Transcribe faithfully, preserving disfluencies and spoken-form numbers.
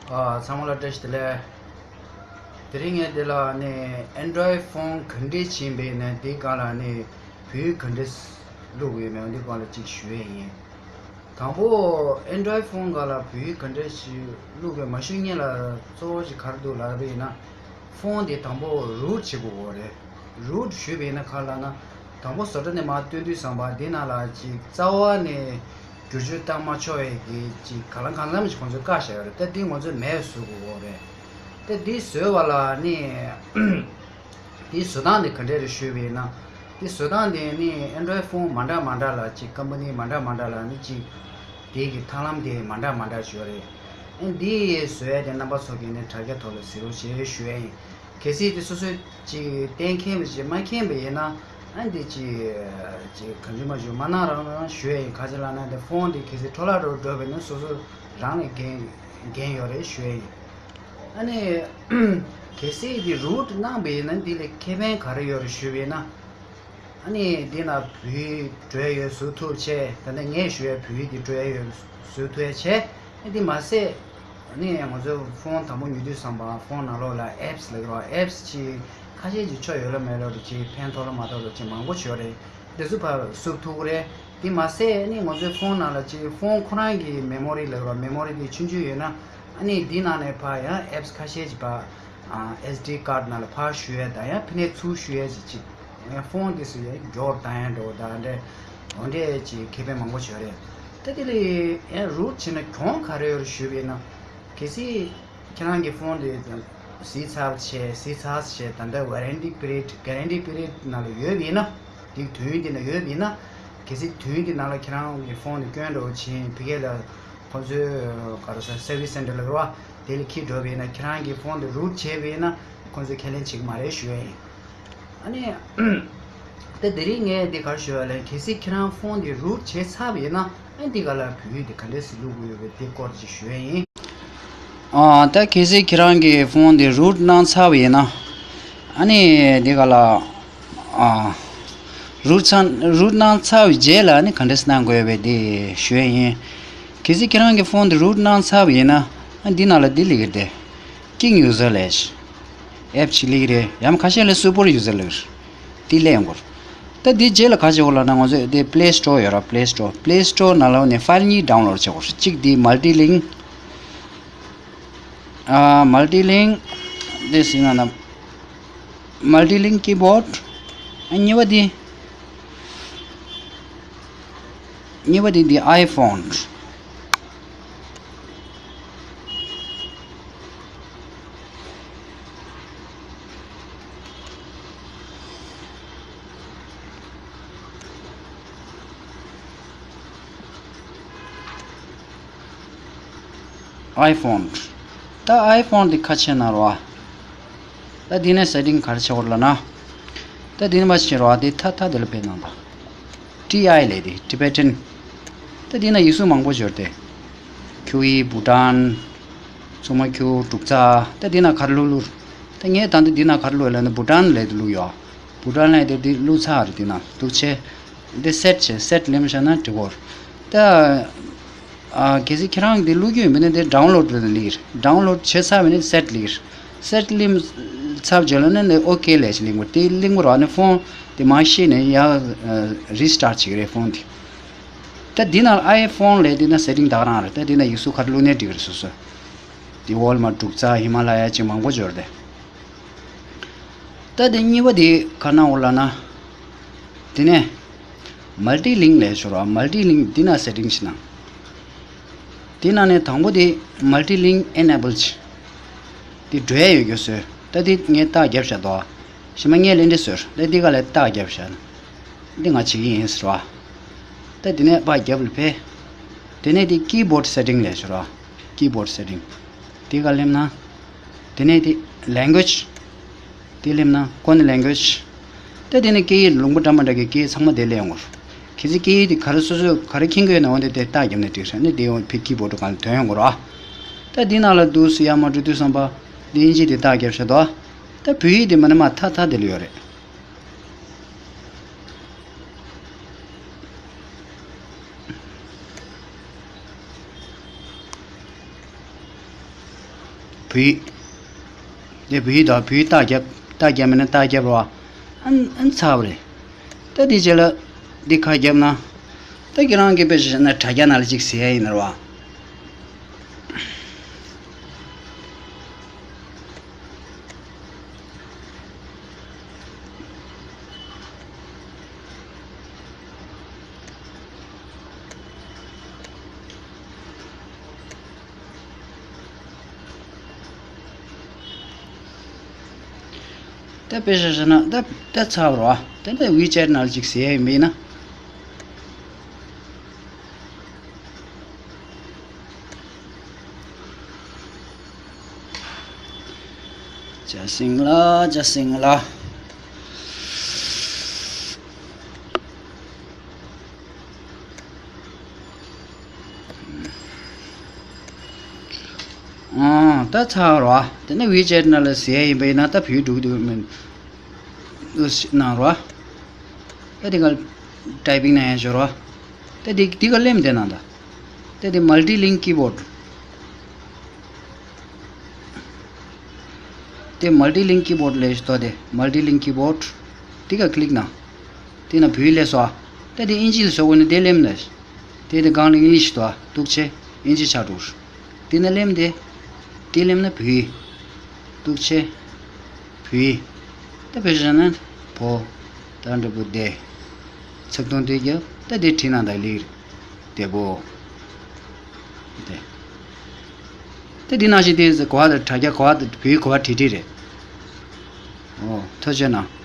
ཨ། ཚང་མ་ལ་བཀྲ་ཤིས་བདེ་ལེགས། དེ་རིང་ངས་འདི་ལ་ནི་Android phone ག་འདྲས་བྱིན་པས་ནི་འདི་སྒང་ལ་ནི་བོད་ཡིག་ག་འདྲས་བླུགས་ཡོད་མེད་འདི་སྒང་ལ་ཅིག་ཞུ་ཡས་ཡིན། དང་པོ་Android phone སྒང་ལ་བོད་ཡིག་ག་འདྲས་ཞིག་བླུགས་པའི་མ་ཞུ་སྔོན་ལ་གཙོ་བོ་ཞིག་ག་རེ་འདུག་ལབ་པ་ཡིན་ན། phone དེ་དང་པོ་root བྱེད་དགོས་ཡོད་རེད། root ཞུས་པ་ཡིན་ན་ག་རེ་ལབ་ན། དང་པོ་བཟོ་གྲྭ་ནས་མར་བཏོན་དུས་ཙམ་པ་འདི་ནང་ལ་ཅིག་རྩ་བ་ནས་བསྒྱུར་བཅོས་བཏང་མ་ཆོག་ཡས་ཀྱི་ཅིག་གང་ལ་གང་འཚམ་ཞིག་ཁོང་ཚོས་བཀག་བཞག་ཡོད་རེད། ད་འདི་ང་ཚོས་མེད་བཟོ་དགོས་ཡོད་རེད། ད་འདི་བཟོས་པ་ལ་ནི་འདི་བཟོ་སྟངས་འདི་ག་འདྲས་རེད་ཞུས་པ་ཡིན་ན། འདི་བཟོ་སྟངས་འདི་ནི་Android phone མ་འདྲ་མ་འདྲ་ལ་ཅིག་company མ་འདྲ་མ་འདྲ་ལ་ནི་ཅིག་དེ་གི་ཐབས་ལམ་དེ་མ་འདྲ་མ་འདྲ་ཞིག་ཡོད་རེད། ཨ་འདི་བཟོ་ཡས་དེ་རྣམ་པ་ཚོ་གིས་ནི་དྲ་རྒྱ་ཐོག་ལ་གཟིགས་རོགས་ཞེས་ཞུ་ཡས་ཡིན། གལ་སྲིད་དེ་སོ་སོས་ཅིག་གཏན་འཁེལ་བ་ཞིག་མ་མཁྱེན་པ་ཡིན་ན། ཨ་འདི་ཅིག་ཅིག་གང་བྱུང་མ་བྱུང་མ་གནང་རོགས་གནང་ཞུ་ཡས་ཡིན། ག་ཅི་ལབ་ན་དེ་phone དེ་གལ་སྲིད་འཕྲོ་བརླག་འགྲོ་འགྲོ་བ་ཡིན་ན་སོ་སོ་རང་ལ་འགན་འགན་ཡོད་རེད་ཞུ་ཡས་ཡིན། ཨ་ནི་གལ་སྲིད་དེ་root གནང་བ་ཡིན་ན་འདི་ལ་ཁེ་ཕན་ག་རེ་ཡོད་རེད་ཞུས་པ་ཡིན་ན། ཨ་ནི་འདི་ན་བོད་ཡིག་འབྲེལ་ཡོད་བཟོ་ཐུབ་ཆེ། ད་ལྟ་ངས་ཞུ་ཡས་བོད་ཡིག་འདི་འབྲེལ་ཡོད་བཟོ་ཐུབ་ཡས་ཆེ། ཨ་འདི་མ་ཟད་ཨ་ནི་ང་ཚོ་phone དང་པོ་ཉོ་དུས་ཙམ་པ་phone ནང་ལོགས་ལ་apps ལབ་ཀྱི་རེད་པ། apps ཅིག་ཁ་ཤས་ཅིག་ཆོ་ཡོད་ལ་མེད་ལ་རེད། ཅིག་ཕན་ཐོགས་ལ་མ་ཐོགས་ལ་ཅིག་མང་པོ་ཡོད་རེད། འདི་ཚོ་ཕར་བསུབ་ཐུབ་ཀྱི་རེད། འདི་མ་ཟད་ཨ་ནི་ང་ཚོའི་phone ནང་ལ་ཅིག་phone ཁོ་རང་གི་memory ལབ་ཀྱི་རེད་པ། memory འདི་ཆུང་ཆུང་ཡོད་ན་ཨ་ནི་འདི་ནང་ནས་ཕར་ཡང་apps ཁ་ཤས་ཅིག་ཕར་ཨ་SD card ནང་ལ་ཕར་བཞུ་ཡས་དང་ཡང་ཕ་ནས་ཚུར་བཞུ་ཡས་ཅིག་ཅིག་ཡང་phone དེ་ཚོ་ཡང་འགྱུར་བ་བཏང་ཡས་འགྲོ་བ་དང་འདྲ་འོ་འདྲས་ཅིག་ཁེ་ཕན་མང་པོ་ཡོད་རེད། ད་དེ་ལ་ཡང་root བྱས་ན་གྱོང་ག་རེ་ཡོད་རེད་ཞུས་པ་ཡིན་ན། གལ་སྲིད་ཁྱེད་རང་གི་phone དེ་གཟིགས་ཚར་བྱས་གཟིགས་ཚར་བྱས་ད་ལྟ་warranty period guarantee period ནང་ལ་ཡོད་པ་ཡིན་ན། དེ་དུས་ཡུན་དེ་ནང་ཡོད་པ་ཡིན་ན། གལ་སྲིད་དུས་ཡུན་དེ་ནང་ལ་ཁྱེད་རང་གི་phone དེ་སྐྱོན་འགྲོ་བ་ཕྱིན་ཕ་གི་ལ་ཁོ་ཚོའི་ག་རེ་ཟེར་service center ལ་རེད་པ། དེ་ལ་འཁྱེར་འགྲོ་བ་ཡིན་ན་ཁྱེད་རང་གི་phone དེ་root བྱས་པ་ཡིན་ན་ཁོ་ཚོས་ཁས་ལེན་བྱེད་ཀྱི་མ་རེད་ཞུ་ཡས་ཡིན། ཨ་ནི། ད་དེ་རིང་ངས་འདི་ག་རེ་ཞུ་ཡ་ལབ་ན། གལ་སྲིད་ཁྱེད་རང་phone དེ་root བྱས་ཚར་བ་ཡིན་ན་ཨ་འདི་ག་ལ་བོད་ཡིག་དེ་ག་འདྲས་སེ་བླུག་དགོས་ཡོད་པའི་དེ་སྐོར་ཅིག་ཞུ་ཡ་ཡིན། ཨ་ད་གལ་སྲིད་ཁྱེད་རང་གི་phone དེ་root གནང་ཚར་བ་ཡིན་ན་ཨ་ནི་འདི་ག་ལ་ཨ་root ཚང་root གནང་ཚར་བའི་རྗེས་ལ་ཨ་ནི་ག་འདྲས་སེ་གནང་དགོས་ཡོད་པའི་དེ་ཞུ་ཡ་ཡིན། གལ་སྲིད་ཁྱེད་རང་གི་phone དེ་root གནང་ཚར་བ་ཡིན་ན་ཨ་འདི་ནང་ལ་འདི་སླེབས་ཀྱི་རེད་དེ། King User ལབ་app ཅིག་སླེབས་ཀྱི་རེད། ཡང་ཁ་ཤས་ལ་Super User ལབ་ཀྱི་རེད། དེ་སླེབས་ཡོང་གི་རེད། ད་དེ་རྗེས་ལ་ག་རེ་བྱེད་དགོས་ལབ་ན་ང་ཚོས་དེ་Play Store ཡོད་ར། Play Store Play Store ནང་ལ་ནས་file གཉིས་download བྱེད་དགོས་རེད། གཅིག་དེ་Multilink ཨ་Multilink དེ་ཟེར་ན་ན་Multilink Keyboard ཨ་གཉིས་པ་དེ་གཉིས་པ་དེ་དེ་iPhone iPhone ད་iPhone འདི་ཁ་ཕྱེ་ན་རོ། ད་འདི་ནས་setting ག་རེ་བྱེད་དགོས་ལབ་ན། ད་འདི་ནས་མ་ཕྱེ་རོ། འདི་ཐ་ཐ་འདི་ལ་ཕེབས་གནང་དང་། ཏི་ཨའི་ལབ་དེ་Tibetan ད་འདི་ན་ཡིག་གཟུགས་མང་པོ་འབྱོར་ཏེ། ཁྱུ་ཨི་བྷུ་ཊན། མཚོ་མོ་ཁྱུ་འབྲུག་རྩ། ད་འདི་ན་ག་རེ་བླུགས་བླུགས། ད་ངས་ད་འདི་འདི་ན་ག་རེ་བླུགས་ལབ་ན་བྷུ་ཊན་ལབ་དེ་བླུགས་ཡོད། བྷུ་ཊན་ལབ་དེ་འདི་བླུགས་ཚར་རེད། འདི་ན་འདུག་ཆེ། འདི་སེཊ་བྱས་སེཊ་ལེམ་བཞག་ན་འགྲིག་གོ། ད་ཨ་གལ་སྲིད་ཁྱེད་རང་འདི་བླུགས་རྒྱུ་ཡིན་པ་ན་འདི་download ལ་ལིར། download བྱས་ཚར་བ་ནི་སེཊ་ལིར། སེཊ་ལིམ་ཚར་རྗེས་ལ་ནི་འདི་ཨོ་ཀེ་ལས་ཞིག་ལིང་གོ། དེ་ལིང་གོ་ར་ནི་ཕོན་དེ་མ་ཤེས་ནས་ཡ་རི་སི་ཊར་བྱེད་ཀྱི་རེད་ཕོན་དེ། ད་འདི་ན་ཨའི་ཕོན་ལས་འདི་ན་སེ་ཊིང་ད་ག་རང་རེད། ད་འདི་ན་ཡིག་གཟུགས་ག་རེ་བླུགས་ནའི་འགྲིག་གི་རེད། སོ་སོ་འདི་ཝོལ་མར་འབྲུག་རྩ་ཧི་མ་ལ་ཡ་ཅིག་མང་པོ་འབྱོར་ཏེ། ད་དེ་གཉིས་པ་དེ་ག་ནང་འོ་ལབ་ན། དེ་ནས་Multilink ལས་ཤོར་བ། Multilink འདི་ན་སེ་ཊིང་ཞིག་ནང་། དེ་ནང་ནས་དང་པོ་དེ་Multilink Enable ཅིག་དེ་འགྲོ་ཡ་ཡོད་རྒྱུ་བཟོས། ད་དེ་ངས་རྟགས་རྒྱབ་བཞག་འདུག་ཞི་མ་ངས་ལན་འདི་བཟོས། ད་འདི་ག་ལ་རྟགས་རྒྱབ་བཞག་འདི་ང་བྱེད་ཀྱི་ཡིན་ཟེར་བ། ད་དེ་ནས་ཕར་རྒྱབ་ལ་ཕེབས། དེ་ནས་དེ་Keyboard Setting ལས་ཤོར་བ། Keyboard Setting དེ་ག་སླེབས་ན། དེ་ནས་དེ་Language དེ་སླེབས་ན་ཀོ་ནི་Language ད་དེ་ནས་སྐད་ཡིག་ལུང་པ་འདྲ་མ་འདྲ་གི་སྐད་ཡིག་ཚང་མ་དེ་སླེབས་ཡོང་གི་རེད། གལ་སྲིད་སྐད་ཡིག་དེ་ག་རེ་སོ་སོས་ག་རེ་མཁྱེན་གྱི་ཡོད་ན་འོ་དེ་དེ་རྟགས་རྒྱབ་ནས་འགྲིག་རེད། ནི་དེ་ཡང་ཕི་ཀི་བྷོར་ཌི་སྒང་ལ་ཐོན་ཡོང་གི་རེད། ད་དེ་ནང་ལ་འདུག་སེ་ཡར་མར་འགྲོ་དུས་ཙམ་པ་དེ་དབྱིན་ཇི་དེ་རྟགས་རྒྱབ་བཞག་འདུག་ད་བོད་ཡིག་དེ་མ་ནི་མ་ཐ་ཐ་དེ་ལ་ཡོད་རེད། བོད་ཡིག་དེ་བོད་ཡིག་དང་བོད་ཡིག་རྟགས་རྒྱབ། རྟགས་རྒྱབ་མིན་ན་རྟགས་རྒྱབ་རོ། ཨ་ཨ་ཚར་བ་རེད། ད་དེ་རྗེས་ལ་འདི་ཁ་རྒྱབ་ན། ད་ཁྱེད་རང་གིས་དཔེ་བཞག་ན་དྲ་རྒྱ་ནང་ལ་ཅིག་ཟེར་ཡ་ཡིན་ན་རོ། ད་དཔེ་བཞག་བཞག་ན་ད་ད་ཚར་བ་རོ། ད་ད་ཝི་ཅེཊ་ནང་ལ་ཅིག་ཟེར་ཡ་ཡིན་པ་ཡིན་ན། ཇ་སྲིང་ལ་ཇ་སྲིང་ལ། ཨང་། ད་ཚར་རོ། དེ་ནས་ཝི་ཅེཊ་ནང་ལ་ཟེར་ཡ་ཡིན་པ་ཡིན་ན་ད་བོད་འགྲོ་གི་འདུག་མིན། ཨུ་སི་གནང་རོ། ད་དེ་ག་ཊའི་པིང་གནང་ཡ་ཞོར་རོ། ད་དེ་དེ་ག་ལེམ་དེ་ནང་ད། ད་དེ་མལ་ཊི་ལིང་ཀི་བྷོཌ། དེ་མལ་ཊི་ལིང་ཀི་བྷོཌ་ལས་ཞུ་དོ། དེ་མལ་ཊི་ལིང་ཀི་བྷོཌ་དེ་ག་ཀི་ལིག་གནང་། དེ་ན་བོད་ཡིག་སླེབས་སོ། ད་དེ་ཨིན་ཇི་ལ་བཟོ་དགོས་ན་དེ་ལེམ་ན། དེ་དེ་སྒང་ལ་ཨིང་ལིཤ་དོ་འདུག་ཆེ། ཨིན་ཇི་ཆགས་འགྲོ། དེ་ན་ལེམ་དེ། དེ་ལེམ་ན་བོད་ཡིག་འདུག་ཆེ། བོད་ཡིག་ད་བོད་ཞེས་ན་བོ། ད་འདྲ་པོ་དེ། ཚིག་དོན་དེ་རྒྱབ། ད་དེ་བྲིས་ན་ད་ལིར། དེ་བོ། དེ། ད་འདི་ནང་བཞིན་དེ་གོ་བ་དང་དྲ་རྒྱ་གོ་བ་དང་བོད་ཡིག་གོ་བ་བྲིས་བྲིས་རེད། ཨོ་ཐུགས་རྗེ་གནང་།